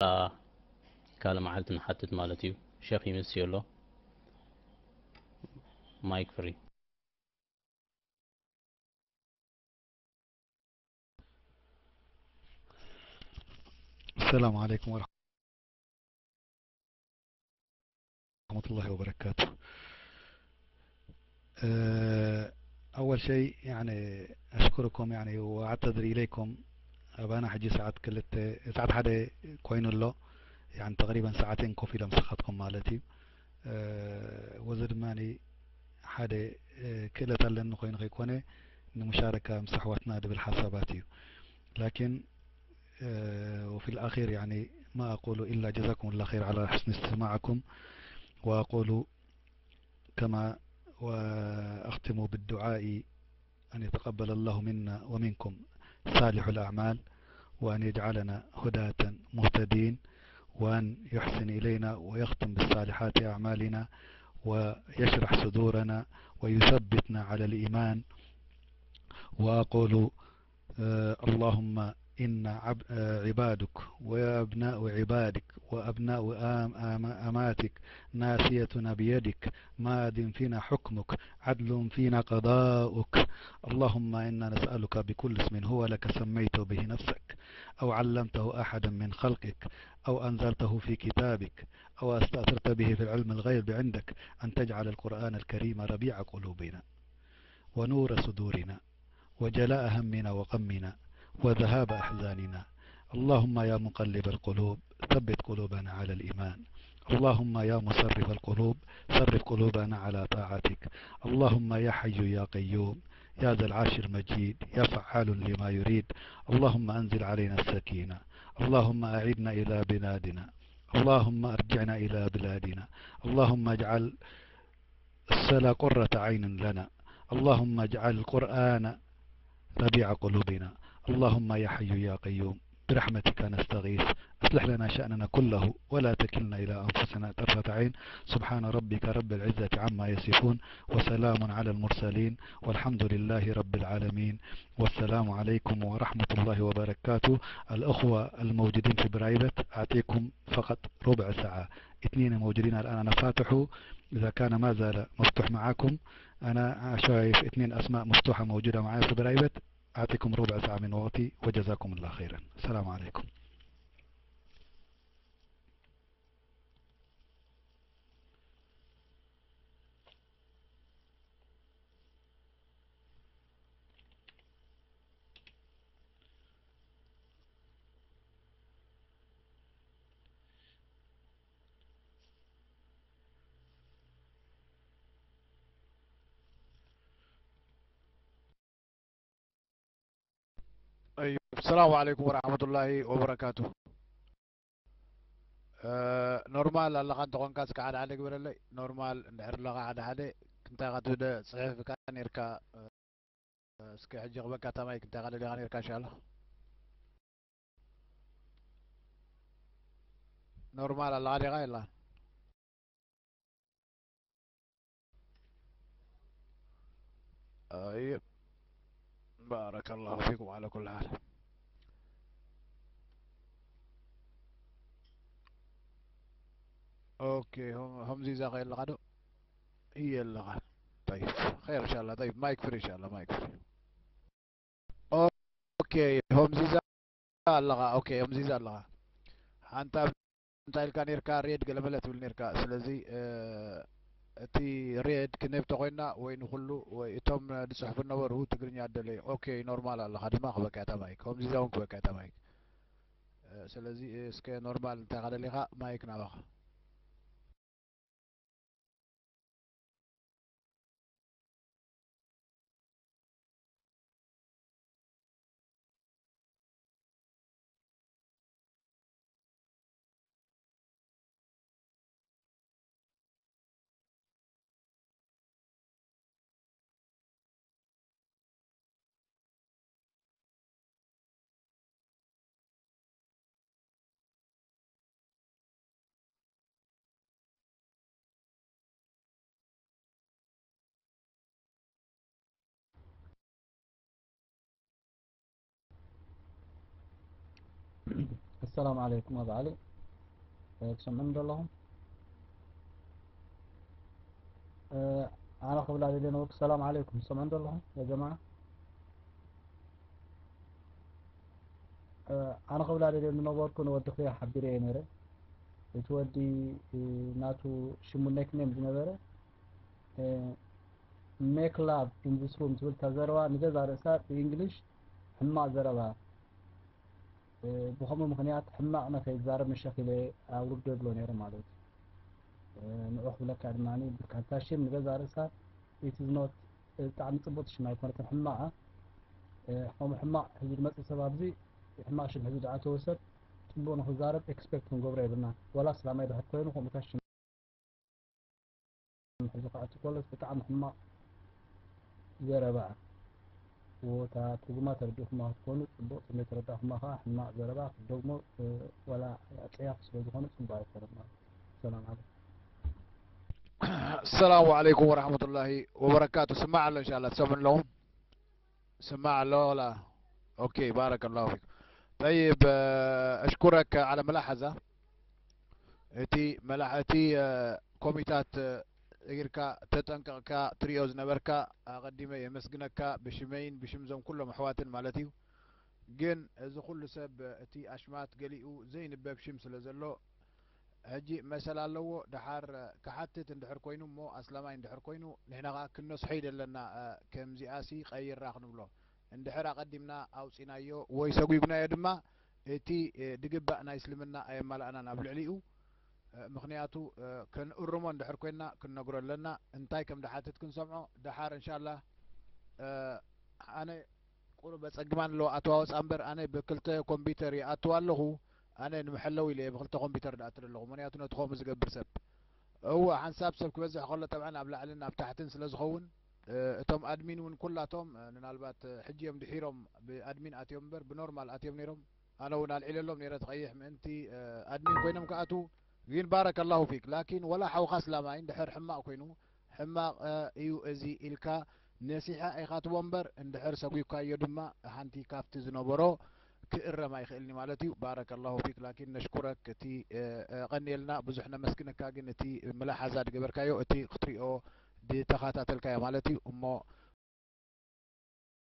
ካልእ መዓልቲ ንሓትት ማለት እዩ። ሸኽ ይምስዮ ኣሎ። ማይክ ፍሪ። السلام عليكم ورحمة الله وبركاته. أه، أول شيء يعني أشكركم يعني وأعتذر إليكم. أبانا حجي ساعة كلت ساعة حدا كوين له، يعني تقريبا ساعتين كوفي لمسخاتكم مالتي. أه، وزد ماني حدا أه، كلا تلن خوين خيكوني نمشاركة مسحواتنا دبل حساباتي. لكن أه، وفي الأخير يعني ما أقول إلا جزاكم الله خير على حسن استماعكم. وأقول كما وأختم بالدعاء أن يتقبل الله منا ومنكم صالح الأعمال، وأن يجعلنا هداة مهتدين، وأن يحسن إلينا ويختم بالصالحات أعمالنا، ويشرح صدورنا، ويثبتنا على الإيمان. وأقول آه، اللهم إنا عب- آه، عبادك وأبناء عبادك وأبناء آم- آم- أماتك، ناصيتنا بيدك، ماض فينا حكمك، عدل فينا قضاؤك. اللهم إنا نسألك بكل اسم هو لك سميت به نفسك أو علمته أحدا من خلقك أو أنزلته في كتابك أو استأثرت به في علم الغيب عندك أن تجعل القرآن الكريم ربيع قلوبنا ونور صدورنا وجلاء همنا وغمنا وذهاب أحزاننا. اللهم يا مقلب القلوب ثبت قلوبنا على الإيمان. اللهم يا مصرف القلوب صرف قلوبنا على طاعتك. اللهم يا حي يا قيوم يا ذا العرش المجيد يا فعال لما يريد. اللهم أنزل علينا السكينة. اللهم أعدنا إلى بلادنا. اللهم أرجعنا إلى بلادنا. اللهم اجعل الصلاة قرة عين لنا. اللهم اجعل القرآن ربيع قلوبنا. اللهم يا حي يا قيوم برحمتك نستغيث أصلح لنا شأننا كله ولا تكلنا إلى أنفسنا طرفة عين. سبحان ربك رب العزة عما يصفون وسلام على المرسلين والحمد لله رب العالمين والسلام عليكم ورحمة الله وبركاته. الأخوة الموجودين في برايفت أعطيكم فقط ربع ساعة. اثنين موجودين الآن أنا فاتحه، إذا كان ما زال مفتوح معكم. أنا شايف اثنين أسماء مفتوحة موجودة معي في برايفت. أعطيكم ربع ساعة من وقتي وجزاكم الله خيرا. السلام عليكم. السلام عليكم ورحمة الله وبركاته. ኖርማል ኣለኻ እንተኾንካ እስከ ሓደ ሓደ ግበረለይ። ኖርማል እንድሕር ኣለኻ ሓደ ሓደ እንታይ ኢኻ ትብለ ጽሒፍካ ኔርካ። እስከ ሕጂ ክበካ እታ ማይክ እንታይ ኢኻ ደሊኻ ኔርካ ኢንሻላህ። ኖርማል ኣለኻ ዲኻ የላን? طيب بارك الله فيكم على كل حال. ኦኬ ሆምዚዛ ከየለኻ ዶ እየ ኣለኻ። طيب خير إن شاء الله. طيب مايك فري إن شاء الله مايك فري. ኦኬ ሆምዚዛ ኣለኻ። ኦኬ ሆምዚዛ ኣለኻ። ሓንታ እንታይ ኢልካ ኔርካ ሬድ ገለመለ ትብል ኔርካ። ስለዚ እቲ ሬድ ክንህብ ተኾይና ወይ ንኹሉ ወይ እቶም ዝጽሕፉ ነበሩ ትግርኛ ኣደለዩ። ኦኬ ኖርማል ኣለኻ ድማ ክበካ እታ ማይክ ከምዚ ዛውን ክበካ እታ ማይክ። ስለዚ እስከ ኖርማል እንታይ ካደሊኻ ማይክ ናባኻ። السلام عليكم أبا علي. ትሰምዑኒ ዶ ኣለኹም? ኣነ ክብላ ደልየ ነበርኩ። ሰላም ዓለይኩም፣ ትሰምዑኒ ዶ ኣለኹም ያ ጀማዓ? ኣነ ክብላ ደልየ ዝነበርኩ፣ ንወዲ ክያ ሓቢረ እየ ነይረ። እቲ ወዲ ናቱ ሽሙ ኔክኔም ዝነበረ make love in this room ትብል እታ ዘረባ፣ ንገዛ ርእሳ ብእንግሊሽ ሕማቕ ዘረባ። ብኸምኡ ምኽንያት ሕማቕ ነኸይዛረብ መሸኺለ ኣውርዶ ይብሎ ነይረ ማለት እዩ። ንዑ ክብለካ ድማ፣ ካብታ ሽም ንገዛ ርእሳ it is not፣ ብጣዕሚ ጽቡቕቲ ሽም ኣይኮነትን፣ ሕማቕ እያ። ከምኡ ሕማቕ ሒዙ ዝመጽእ ሰብ፣ ኣብዚ ሕማቕ ሽም ሒዙ ዝኣተወ ሰብ ጽቡቕ ንኽዛረብ ኤክስፔክት ክንገብሮ የብልና። ዋላ ኣስላማይ ድሕር ኮይኑ ከምኡታ ሽም ሒዙ ክኣቱ ከሎስ ብጣዕሚ ሕማቕ ዘረባ። እታ ትርጉማ ተረዲእኩማ ክትኮኑ ጽቡቕ፣ ተዘይተረዳእኩማ ከኣ ሕማቕ ዘረባ ክትደግሞ፣ ዋላ ጸያፍ ስለ ዝኾነ ጽቡቕ ኣይኮነን ማለት እዩ። ሰላም ዓለይኩም። السلام عليكم ورحمة الله وبركاته. ስማዕ ኣሎ እንሻላ ትሰምዑ ኣለኹም? ስማዕ ኣሎ ላ? ኦኬ፣ ባረከ ላሁ ፊክ። ጠይብ፣ ኣሽኩረክ ዓለ መላሓዛ። እቲ መላሕ እቲ ኮሚታት እግርካ ተጠንቀቕካ ትሪኦ ዝነበርካ ኣቐዲመ የመስግነካ፣ ብሽመይን ብሽም ዞም ኩሎም ኣሕዋትን ማለት እዩ። ግን እዚ ኩሉ ሰብ እቲ ኣሽማት ገሊኡ ዘይንበብ ሽም ስለ ዘሎ፣ ሕጂ መሰል ኣለዎ። ደሓር ክሓትት እንድሕር ኮይኑ እሞ ኣስላማይ እንድሕር ኮይኑ ንሕና ከኣ ክነስሖ ይደለና። ከምዚኣሲ ቀይራ ክንብሎ እንድሕር ኣቐዲምና ኣውጺናዮ ወይ ሰጒግናዮ ድማ እቲ ድግባእ ናይ እስልምና ኣየማላእናን ኣብ ልዕሊኡ። ምኽንያቱ ከንእርሞ እንድሕር ኮይና ክንነግሮ ኣለና። እንታይ ከም ድሓትት ክንሰምዖ። ደሓር እንሻላ ኣነ ቁሩብ ኣጸግማን ኣለዎ ኣተዋወጻ እምበር፣ ኣነ ብክልተ ኮምፒተር ይኣትው ኣለኹ። ኣነ ንምሐለዊ ኢለ እየ ብክልተ ኮምፒተር ድኣትር ኣለኹ፣ ምኽንያቱ ነቲ ከምኡ ዝገብር ሰብ። እወ፣ ሓንሳብ ሰብ ክበዝሕ ከሎ፣ ጠብዓን ኣብ ላዕልን ኣብ ታሕትን ስለ ዝኸውን፣ እቶም ኣድሚን እውን ኩላቶም፣ ምናልባት ሕጂ እዮም ድሒሮም ብኣድሚን ኣትዮም እምበር፣ ብኖርማል ኣትዮም ነይሮም። ኣነ እውን ኣልዒለሎም ነይረ፣ ትቐይሕ ምእንቲ ኣድሚን ኮይኖም ክኣትዉ። ግን ባረከ ላሁ ፊክ። ላኪን ወላ ሓውኻ ኣስላማይ እንድሕር ሕማቕ ኮይኑ፣ ሕማቕ እዩ እዚ ኢልካ ነሲሓ ኢኻ ትቦ እምበር፣ እንድሕር ሰጒግካዮ ድማ ሓንቲ ካብቲ ዝነበሮ ክእረም ኣይኽእልን እዩ ማለት እዩ። ባረከ ላሁ ፊክ። ላኪን ነሽኩረክ፣ እቲ ቀንየልና፣ ብዙሕ ነመስግነካ። ግን እቲ መላሓዛ ድገበርካዮ፣ እቲ ክትሪኦ ድተኻታተልካዮ ማለት እዩ እሞ